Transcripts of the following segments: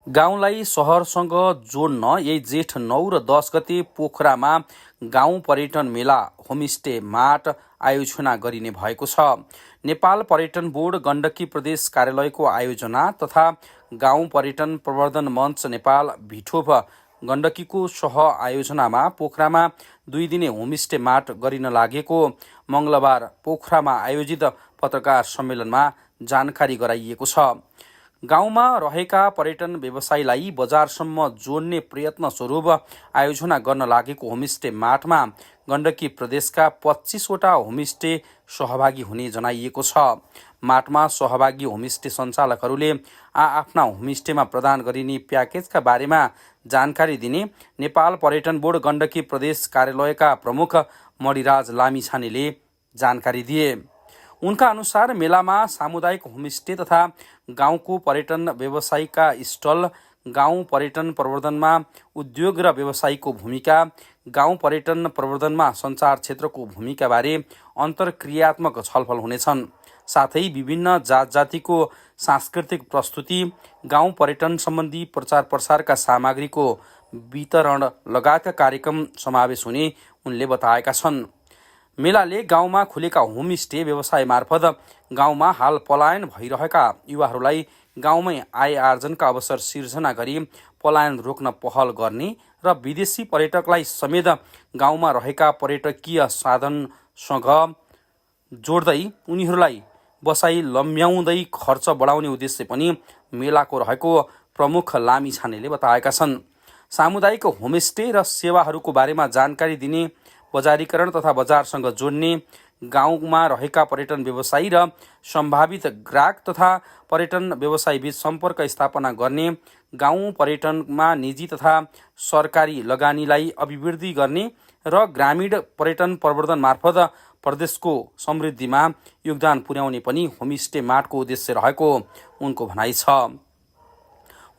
गाउँलाई सहरसँग जोड्न यही जेठ 9 र 10 गते पोखरामा गाउँ पर्यटन मेला होमस्टे माट आयोजना गरिने भएको छ। नेपाल पर्यटन बोर्ड गण्डकी प्रदेश कार्यालयको आयोजना तथा गाउँ पर्यटन प्रवर्धन मञ्च नेपाल भिठोब गण्डकीको सह आयोजनामा पोखरामा 2 दिने होमस्टे माट गरिन लागेको मङ्गलबार पोखरामा आयोजित पत्रकार सम्मेलनमा जानकारी गराइएको छ। गाउँमा रहेका पर्यटन व्यवसायलाई बजारसम्म जोड्ने प्रयत्न स्वरूप आयोजना गर्न लागेको होमस्टे माटमा गण्डकी प्रदेशका 25वटा होमस्टे सहभागी हुने जनाइएको छ। माटमा सहभागी होमस्टे सञ्चालकहरूले आफ्ना होमस्टेमा प्रदान गरिने प्याकेजका बारेमा जानकारी दिने नेपाल पर्यटन बोर्ड गण्डकी प्रदेश कार्यालयका प्रमुख मणिराज लामिछानेले जानकारी दिए। उनका अनुसार मेलामा सामुदायिक होमस्टे तथा गाउँको पर्यटन व्यवसायका स्टल, गाउँ पर्यटन प्रवर्धनमा उद्योग र व्यवसायीको भूमिका, गाउँ पर्यटन प्रवर्धनमा सञ्चार क्षेत्रको भूमिकाबारे अन्तर्क्रियात्मक छलफल हुनेछन्। साथै विभिन्न जात जातिको सांस्कृतिक प्रस्तुति, गाउँ पर्यटन सम्बन्धी प्रचार प्रसारका सामग्रीको वितरण लगायतका कार्यक्रम समावेश हुने उनले बताएका छन्। मेलाले गाउँमा खुलेका होमस्टे व्यवसाय मार्फत गाउँमा हाल पलायन भइरहेका युवाहरूलाई गाउँमै आय आर्जनका अवसर सिर्जना गरी पलायन रोक्न पहल गर्ने र विदेशी पर्यटकलाई समेत गाउँमा रहेका पर्यटकीय साधनसँग जोड्दै उनीहरूलाई बसाई लम्ब्याउँदै खर्च बढाउने उद्देश्य पनि मेलाको रहेको प्रमुख लामिछानेले बताएका छन्। सामुदायिक होमस्टे र सेवाहरूको बारेमा जानकारी दिने, बजारीकरण तथा बजारसँग जोड्ने, गाउँमा रहेका पर्यटन व्यवसायी र सम्भावित ग्राहक तथा पर्यटन व्यवसायीबीच सम्पर्क स्थापना गर्ने, गाउँ पर्यटनमा निजी तथा सरकारी लगानीलाई अभिवृद्धि गर्ने र ग्रामीण पर्यटन प्रवर्धन मार्फत प्रदेशको समृद्धिमा योगदान पुर्याउने पनि होमस्टे माटको उद्देश्य रहेको उनको भनाइ छ।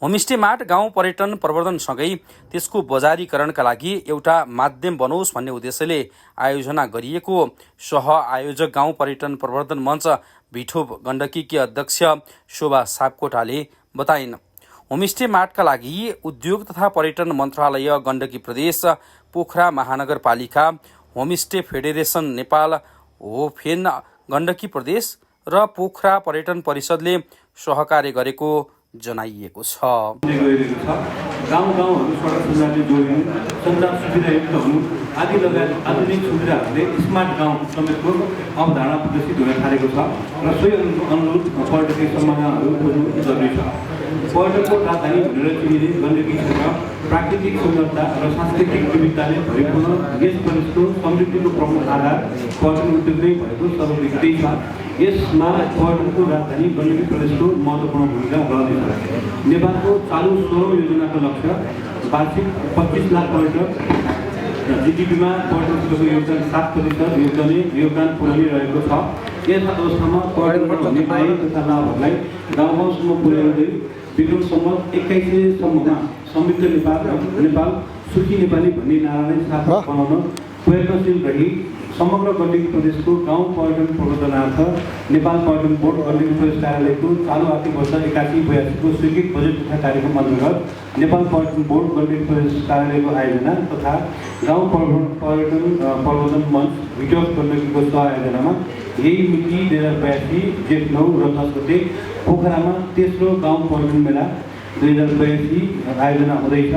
होमस्टे माट गाउँ पर्यटन प्रवर्धनसँगै त्यसको बजारीकरणका लागि एउटा माध्यम बनोस् भन्ने उद्देश्यले आयोजना गरिएको सह आयोजक गाउँ पर्यटन प्रवर्धन मञ्च भिठोब गण्डकीकी अध्यक्ष शोभा सापकोटाले बताइन्। होमस्टे माटका लागि उद्योग तथा पर्यटन मन्त्रालय गण्डकी प्रदेश, पोखरा महानगरपालिका, होमस्टे फेडरेसन नेपाल, होफेन गण्डकी प्रदेश र पोखरा पर्यटन परिषदले सहकार्य गरेको जनाइएको छ। गाउँ गाउँहरू सडक सञ्जालले जोडिनु, सञ्चार सुविधायुक्त हुनु आदि लगायत आधुनिक सुविधाहरूले स्मार्ट गाउँ समेतको अवधारणा प्रदर्शित हुन थालेको छ र सोही अनुरूप पर्यटकीय सम्भावनाहरू खोज्नु जरुरी छ। पर्यटनको राजधानी भनेर चिनिने गण्डकी क्षेत्र प्राकृतिक सुन्दरता र सांस्कृतिक विविधताले भरिपूर्ण यस प्रदेशको समृद्धिको प्रमुख आधार पर्यटन उद्योगमै भएको सर्वविदितै छ। यसमा पर्यटनको राजधानी गण्डकी प्रदेशको महत्त्वपूर्ण भूमिका रहनेछ। नेपालको चालु 16औं योजनाको लक्ष्य वार्षिक 25 लाख पर्यटक, जीडीपीमा पर्यटनको योगदान 7% योगदान पुर्याउने रहेको छ। यस अवस्थामा पर्यटनबाट हुने आय तथा लाभहरूलाई गाउँ गाउँसम्म पुर्याउँदै विगत सम्म 2100 सम्ममा समृद्ध नेपाल सुखी नेपाली भन्ने नारालाई सार्थक बनाउन प्रयत्नशील रही समग्र गण्डकी प्रदेशको गाउँ पर्यटन प्रवर्धनार्थ नेपाल पर्यटन बोर्ड गण्डकी प्रदेश कार्यालयको चालु आर्थिक वर्ष 81-82 स्वीकृत बजेट तथा कार्यक्रम अन्तर्गत नेपाल पर्यटन बोर्ड गण्डकी प्रदेश कार्यालयको आयोजना तथा गाउँ पर्यटन प्रवर्धन मञ्च भिठोब गण्डकीको सह-आयोजनामा यही मिति 2082 जेठ 9 र 10 गते पोखरामा तेस्रो गाउँ पर्यटन मेला 2082 आयोजना हुँदैछ।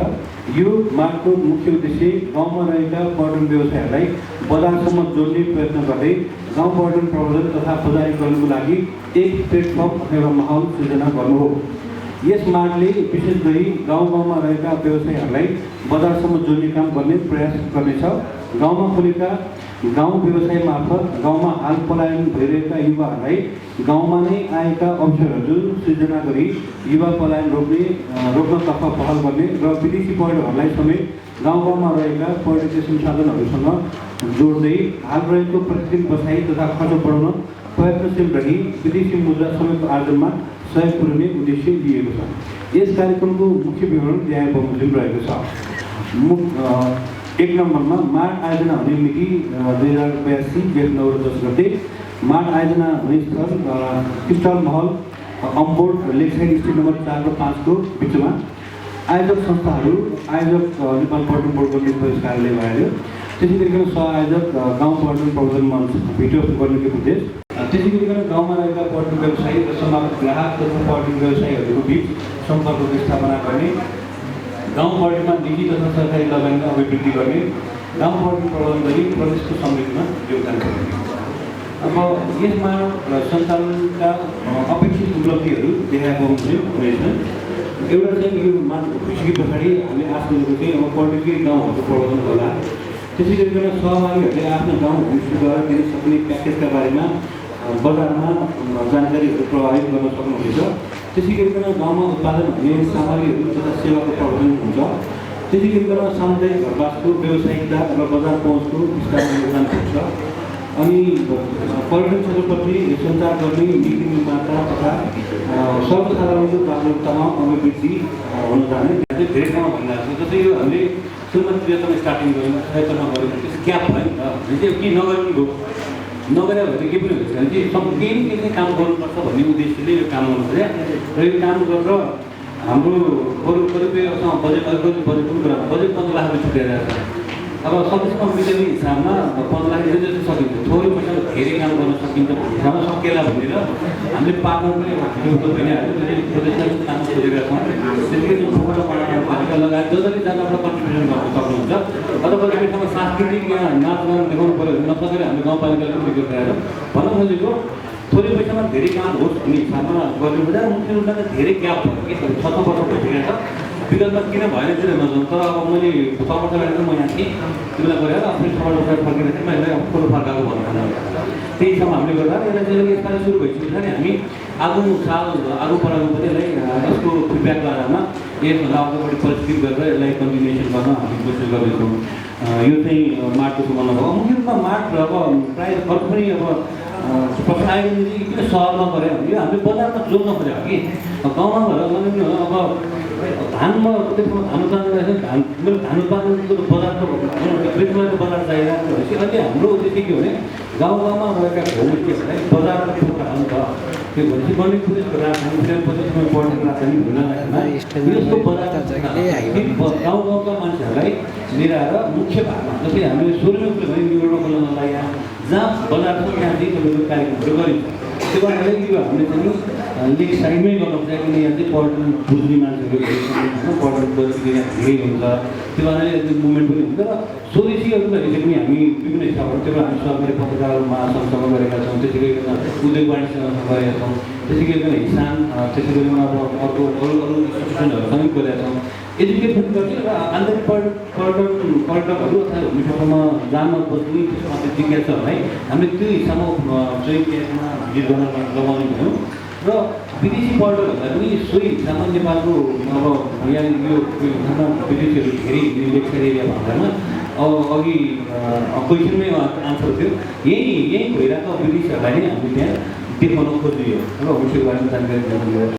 यो माटको मुख्य उद्देश्य गाउँमा रहेका पर्यटन व्यवसायहरूलाई बजारसम्म जोड्ने प्रयत्न गर्दै गाउँ पर्यटन प्रवर्धन तथा बजारीकरणको लागि एक प्लेटफर्म अथवा माहौल सृजना गर्नु हो। यस माटले विशेष गरी गाउँ गाउँमा रहेका व्यवसायहरूलाई बजारसम्म जोड्ने काम गर्ने प्रयास गर्नेछ। गाउँमा खोलेका गाउँ व्यवसाय मार्फत गाउँमा हाल पलायन भइरहेका युवाहरूलाई गाउँमा नै आएका अवसरहरू सृजना गरी युवा पलायन रोक्नतर्फ पहल गर्ने र विदेशी पर्यटकहरूलाई समेत गाउँ गाउँमा रहेका पर्यटकीय संसाधनहरूसँग जोड्दै हाल रहेको प्रतिदिन बसाइ तथा खर्च बढाउन प्रयत्नशील रही विदेशी मुद्रा समेत आर्जनमा सहयोग पुर्याउने उद्देश्य लिएको छ। यस कार्यक्रमको मुख्य विवरण यहाँ बमोजिम रहेको छ। 1 नम्बरमा माट आयोजना हुने मिति 2082 जेठ 9 र 10 गते। माट आयोजना हुने स्थल क्रिस्टल महल अम्बोर्ड लेकसाइड स्ट्रिट नम्बर 4 र 5 को बिचमा। आयोजक संस्थाहरू आयोजक नेपाल पर्यटन बोर्डको पुरस्कारले भयो। त्यसै गरिकन सहआयोजक गाउँ पर्यटन प्रवर्धन मञ्च भिडियो गर्नुको उद्देश्य। त्यसै गरिकन गाउँमा रहेका पर्यटन व्यवसायी र समाजका ग्राहक तथा पर्यटन व्यवसायीहरूको बिच सम्पर्कको स्थापना गर्ने, गाउँ पर्यटनमा निजी तथा सरकारी लगानीलाई अभिवृद्धि गर्ने, गाउँ पर्यटन प्रबन्धन गरी प्रदेशको समृद्धिमा योगदान गर्ने। अब यसमा सञ्चालनका अपेक्षित उपलब्धिहरू देखाएको हुनेछ। एउटा चाहिँ यो खुसीको पछाडि हामी आफ्नो चाहिँ अब पर्यटकीय गाउँहरूको प्रबन्धन होला। त्यसै गरिकन सहभागीहरूले आफ्नो गाउँ होमस्टेद्वारा दिन सक्ने प्याकेजका बारेमा बजारमा जानकारीहरू प्रभावित गर्न सक्नुहुनेछ। त्यसै गरिकन गाउँमा उत्पादन हुने सामग्रीहरू तथा सेवाको प्रबन्धन हुन्छ। त्यसै गरिकन सामुदायिक घरवासको व्यावसायिकता र बजार पहुँचको विस्तारमा योगदान हुन्छ। अनि पर्यटन क्षेत्रप्रति सञ्चार गर्ने नीति निर्माता तथा सर्वसाधारणको जागरुकतामा अभिवृद्धि हुन जाने धेरै ठाउँमा भनिरहेको छ। जस्तै यो हामीले सुरुमा 73 स्टार्टिङ गऱ्यौँ, 76 गऱ्यौँ, त्यस ग्याप भयो नि त। भने चाहिँ के नगर्नु भयो, नगरे भने के पनि हुन्छ भने चाहिँ केही न केही काम गर्नुपर्छ भन्ने उद्देश्यले यो काम गर्नु पऱ्यो। र यो काम गरेर हाम्रो बरु कतिपयसँग बजेट अलिकति बजेट पनि कुरा बजेट 15 लाख रुपियाँ छुट्याइरहेको छ। अब सकेसम्म मिलेको हिसाबमा 15 लाख जति सकिन्छ, थोरै पैसामा धेरै काम गर्न सकिन्छ भन्ने सकेला भनेर हामीले पार्टनर पनि भइहाल्यो। प्रदेशलाई काम खोजेका छौँ। त्यसले पालिका लगायत जसरी जग्गाबाट कन्ट्रिब्युसन गर्न सक्नुहुन्छ। अथवा कतिपय ठाउँमा सांस्कृतिक यहाँ नाचगान देखाउनु पऱ्यो भने नसकेर हामीले गाउँपालिकाले पनि विज्ञापन गराएर भन्न खोजेको थोरै पैसामा धेरै काम होस् भन्ने हिसाबमा गर्नु पर्छ। मुख्य रूपमा त धेरै ग्याप भयो कि 6 वर्ष भइसकेको छ। विगतमा किन भएन चाहिँ नजाउँ, तर अब मैले 6 वर्ष गरेर म यहाँ थिएँ, तिमीलाई गरेर आफ्नो 6 वर्ष फर्किँदा चाहिँ मैले फुल फर्काएको भन्नु त्यही ठाउँमा हामीले गर्दा यसलाई चाहिँ यसपालि सुरु भइसकेको छ नि। हामी आगो साल आगो परागो पनि यसलाई यसको फिडब्याकको आधारमा यसभन्दा अझ बढी परिष्कृत गरेर यसलाई कन्टिन्युएसन गर्न हामी कोसिस गर्दैछौँ। यो चाहिँ माटको सुमन भयो। मुख्य रूपमा माट अब प्रायः अर्को पनि अब प्रसारण किन सहरमा गऱ्यो भने हामीले बजारमा जोड्न खोजेको कि गाउँमा गएर अब धानमा त्यसमा धान उत्पादन रहेछ। धान उत्पादनको बजारको बेच्नुको बजार चाहिरहेको भनेपछि अहिले हाम्रो उद्देश्य के हो भने गाउँ गाउँमा रहेका होमस्टेहरूलाई बजारमा पुर्याउनु छ। त्यो भनेपछि गण्डकी प्रदेशको राजधानी प्रदेशमा पर्यटन राजधानी हुन यसको बजार गाउँ गाउँका मान्छेहरूलाई लिएर आएर मुख्य भागमा जस्तै हामीले 16 भने निर्माण खोल्नलाई यहाँ जहाँ बजार छ त्यहाँ चाहिँ तपाईँको कार्यक्रमहरू गरिन्छ। त्यो कारणले यो हामीले चाहिँ लेक साइडमै गर्नुपर्छ। किन यहाँ चाहिँ पर्यटन बुझ्ने मान्छेहरू पर्यटन बजेट यहाँ धेरै हुन्छ। त्यो कारणले मुभमेन्ट पनि हुन्छ। र स्वदेशीहरूलाई पनि हामी विभिन्न हिसाबहरू त्यो हामी सरकारी पत्रकार महासङ्घसँग गरेका छौँ। त्यसै गरिकन उद्योग वाणिज्यसँग गरेका छौँ। त्यसै गरिकन हिसान, त्यसै गरिकन अब अर्को अरू इन्स्टिट्युसनहरूसँग गरेका छौँ। एजुकेसन गर्ने र आन्तरिक पर्यटकहरू अथवा हुने ठाउँमा जान बस्ने त्यसमा जिज्ञासाहरूलाई हामीले त्यो हिसाबमा चाहिँ त्यसमा भिजिट गर्न लगाउने भयौँ। र विदेशी पर्यटकहरूलाई पनि सोही हिसाबमा नेपालको अब यहाँ यो ठाउँमा विदेशीहरू धेरै लेक्चर एरिया भन्दामा अब अघि क्वेसनमै आन्सर थियो। यहीँ भइरहेको विदेशीहरूलाई नै हामीले त्यहाँ देखाउन खोजियो र होमस्टेको बारेमा जानकारी दिनु।